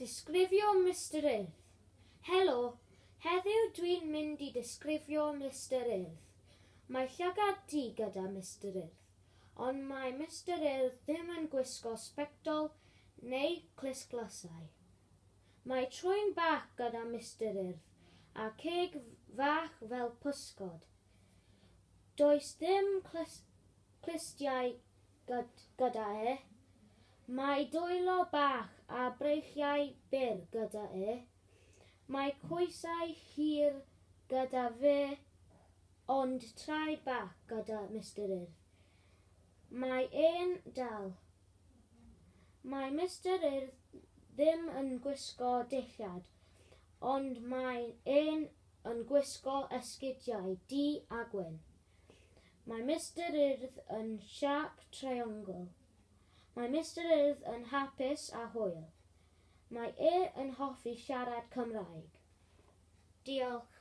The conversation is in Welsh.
Disgrifio Mister Urdd. Helo, heddiw dwi'n mynd i disgrifio Mister Urdd. Mae llygad du gyda Mister Urdd, ond mae Mister Urdd ddim yn gwisgo sbectol neu clustdlysau. Mae trwyn bach gyda Mister Urdd a ceg fach fel pysgod. Does ddim clustiau gyda e. Mae dwylo bach a breichiau byr gyda e. Mae coesau hir gyda fe ond traed bach gyda Mister Urdd. Mae e'n dal. Mae Mister Urdd ddim yn gwisgo dillad ond mae e'n yn gwisgo esgidiau du a gwyn. Mae Mister Urdd yn siâp triongl. Mae Mister Urdd yn hapus a hwyl. Mae e yn hoffi siarad Cymraeg. Diolch.